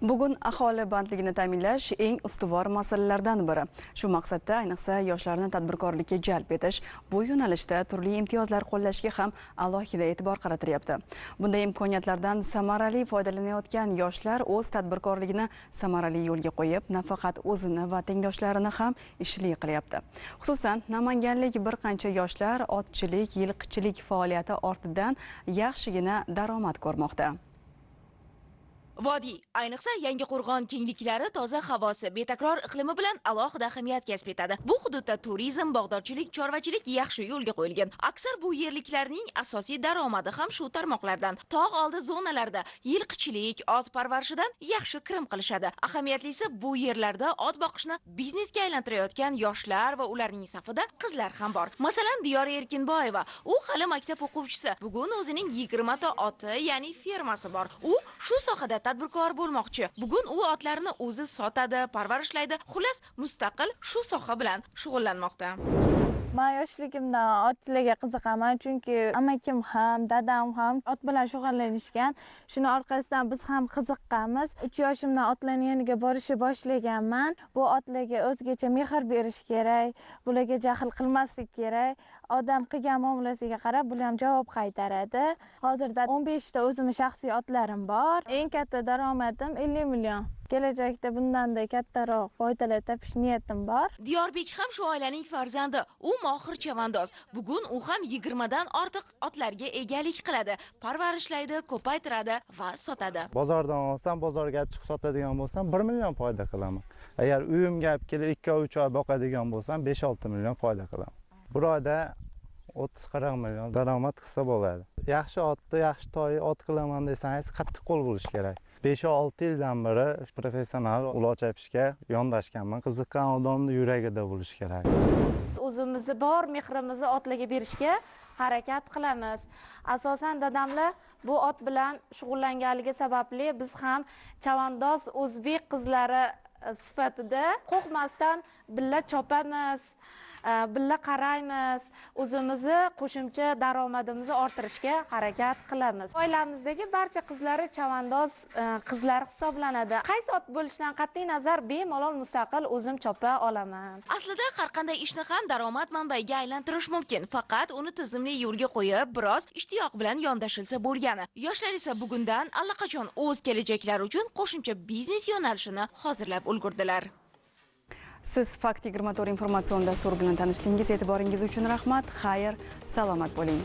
Bugun aholi bandligini ta'minlash eng ustuvor masalalardan biri. Shu maqsadda ayniqsa yoshlarni tadbirkorlikka jalb etish, bu yo'nalishda turli imtiyozlar qo'llashga ham alohida e'tibor qaratilyapti. Bunday imkoniyatlardan samarali foydalanayotgan yoshlar o'z tadbirkorligini samarali yo'lga qo'yib, nafaqat o'zini va tengdoshlarini ham ishli qilyapti. Xususan, namanganlik bir qancha yoshlar otchilik, yilqichilik faoliyati ortidan yaxshigina daromad ko'rmoqda. Vodiy, ayniqsa Yangiqo'rg'on kengliklari toza havosi, betakror iqlimi bilan alohida ahamiyat kasb etadi. Bu hududda turizm, bog'dorchilik, chorvachilik yaxshi yo'lga qo'yilgan. Aksar bu yerliklarning asosiy daromadi ham shu tarmoqlardan. Tog' oldi zonalarda yilqichilik, ot parvarishidan yaxshi kirim qilishadi. Ahamiyatlisi, bu yerlarda ot boqishni biznesga aylantirayotgan yoshlar va ularning safida qizlar ham bor. Masalan, Diyora Erkinboyeva, u hali maktab o'quvchisi. Bugun o'zining 20 ta oti, ya'ni fermasi bor. U shu sohada tadbirkor bo'lmoqchi. Bugun u otlarni o'zi sotadi, parvarishlaydi, xullas mustaqil shu soha bilan shug'ullanmoqda. Men yoshligimdan otlarga qiziqaman, chunki amakim ham, dadam ham ot bilan shug'ullanishgan. Shuni orqasidan biz ham qiziqqanmiz. 3 yoshimdan otlarning yoniga borishni boshlaganman. Bu otlarga o'zgacha mehr berish kerak, bularga jahl qilmaslik kerak. Odam qilgan muomalasiga qarab bular ham javob qaytaradi. Hozirda 15 ta o'zimning shaxsiy otlarim bor. Eng katta daromadim 50 million. Kelajakda bundan-da kattaroq foydalar topish niyatim bor. Diyorbek ham shu oilaning farzandi. U mohir chavandoz. Bugun u ham 20 dan ortiq otlarga egalik qiladi, parvarishlaydi, ko'paytiradi va sotadi. Bozordan olsam, bozorga olib chiqib sotadigan bo'lsam 1 million foyda qilaman. Agar uyimga olib kelib 2-3 oy boqadigan bo'lsam 5-6 million foyda qilaman. Bir oyda 30-40 million daromad qilsa bo'ladi. Yaxshi otni, yaxshi toyi ot qilaman desangiz, qattiq qo'l bo'lish kerak. 5-6 yildan beri professional uloq chapishga yondashganman. Qiziqqan odamning yuragida bo'lish kerak. O'zimizni bor mehrimizni otlarga berishga harakat qilamiz. Asosan dadamlar bu ot bilan shug'ullanganligi sababli biz ham chavandoz o'zbek qizlari sifatida qo'rqmasdan billa chopamiz, billa qaraymiz, o'zimizni qo'shimcha daromadimizni orttirishga harakat qilamiz. Oilamizdagi barcha qizlari chavandoz qizlar hisoblanadi. Qaysi ot bo'lishidan qat'iy nazar bemalol mustaqil o'zim chopa olaman. Aslida har qanday ishni ham daromad manbaiga aylantirish mumkin. Faqat uni tizimli yo'lga qo'yib, biroz ishtiyoq bilan yondashilsa bo'lgani. Yoshlar esa bugundan allaqachon o'z kelajaklari uchun qo'shimcha biznes yo'nalishini hozirlab ulgurdilar. Siz Fakt 24 informatsion dasturi bilan tanishdingiz. E'tiboringiz uchun rahmat. Xayr, salomat bo'ling.